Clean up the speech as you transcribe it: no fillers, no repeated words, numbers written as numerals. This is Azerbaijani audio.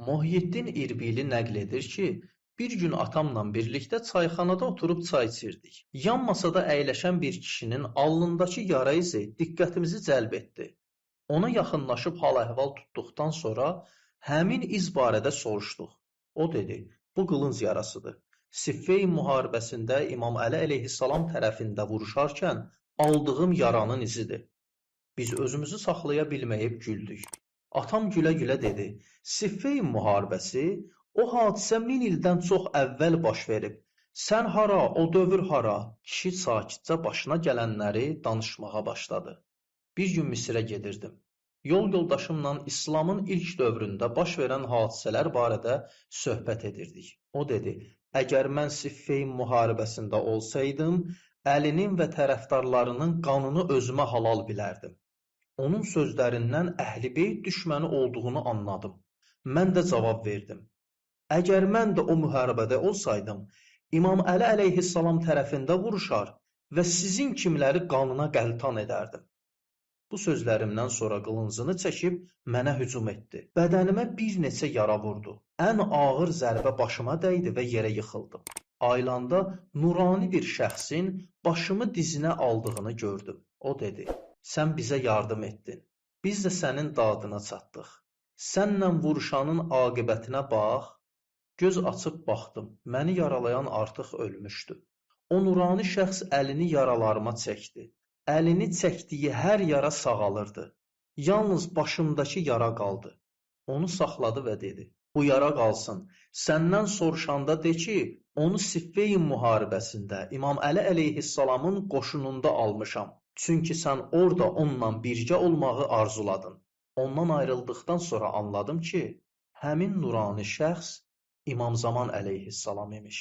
Mohiyeddin İrbili nəql edir ki, bir gün atamla birlikdə çayxanada oturub çay içirdik. Yan masada əyləşən bir kişinin alnındakı yara izi diqqətimizi cəlb etdi. Ona yaxınlaşıb hal-əhval tutduqdan sonra həmin iz barədə soruşduq. O dedi, bu qılınc yarasıdır. Siffeyn müharibəsində İmam Əli əleyhissalam tərəfində vuruşarkən aldığım yaranın izidir. Biz özümüzü saxlaya bilməyib güldük. Atam gülə-gülə dedi, Siffeyn müharibəsi, o hadisə 1000 ildən çox əvvəl baş verib. Sən hara, o dövr hara? Kişi sakitcə başına gələnləri danışmağa başladı. Bir gün Misirə gedirdim. Yol yoldaşımla İslamın ilk dövründə baş verən hadisələr barədə söhbət edirdik. O dedi, əgər mən Siffeyn müharibəsində olsaydım, Əlinin və tərəfdarlarının qanını özümə halal bilərdim. Onun sözlərindən Əhl-i Beyt düşməni olduğunu anladım. Mən də cavab verdim. Əgər mən də o müharibədə olsaydım, İmam Əli əleyhissalam tərəfində vuruşar və sizin kimləri qanına qəltan edərdim. Bu sözlərimdən sonra qılıncını çəkib mənə hücum etdi. Bədənimə bir neçə yara vurdu. Ən ağır zərbə başıma dəydi və yerə yıxıldım. Aylanda nurani bir şəxsin başımı dizinə aldığını gördüm. O dedi, sən bizə yardım etdin. Biz də sənin dadına çatdıq. Sənlə vuruşanın aqibətinə bax. Göz açıb baxdım. Məni yaralayan artıq ölmüşdü. O nurani şəxs əlini yaralarıma çəkdi. Əlini çəkdiyi hər yara sağalırdı. Yalnız başımdakı yara qaldı. Onu saxladı və dedi, bu yara qalsın. Səndən soruşanda de ki, onu Siffeyn müharibəsində İmam Əli əleyhissalamın qoşununda almışam. Çünki sən orada onunla birgə olmağı arzuladın. Ondan ayrıldıqdan sonra anladım ki, həmin nurani şəxs İmam Zaman əleyhissalam imiş.